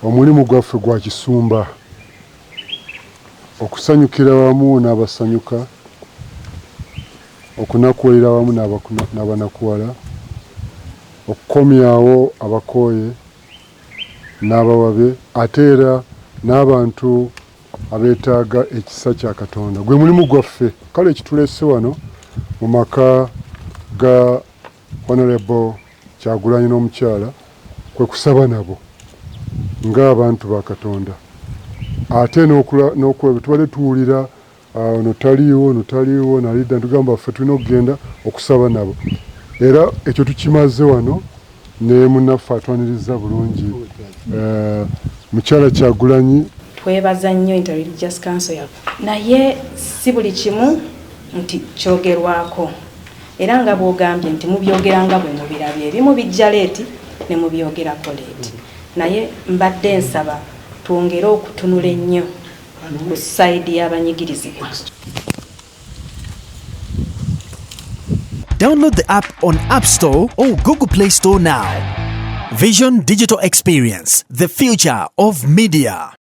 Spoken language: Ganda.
Omulimu gwaffe gwa kisumba, okusanyukira wamu n'abasanyuka, okunakuwalira wamu n'abanakuwala, okukomyawo abakooye n'abawabe ate era n'abantu abeetaaga ekisa kya Katonda. Gwe mulimu gwaffe. Kale ekituleese wano mu maka ga Honorable Kyagulanyi n'omukyala kwe kusaba nabo ng'abantu ba Katonda ate n'okuba tubadde tuwulira ah, ono taliiwo ono taliiwo nalidda ntugamba ffe tulina okugenda okusaba nabo era ekyo tukimaze wano ne munnaffe atwaniriza bulungi eh, mukyala Kyagulanyi. Twebaza nnyo Interreligious Council yaffe naye si buli kimu nti kyogerwako era nga bwogambye nti mubyogera nga bwe mubirabye ebimu bijja leeti ne mubyogerako leeti naye mbadde nsaba twongere okutunula ennyo ku sayidi y'abanyigirizibwa. Download the app on App Store or Google Play Store now. Vision Digital Experience, the future of media.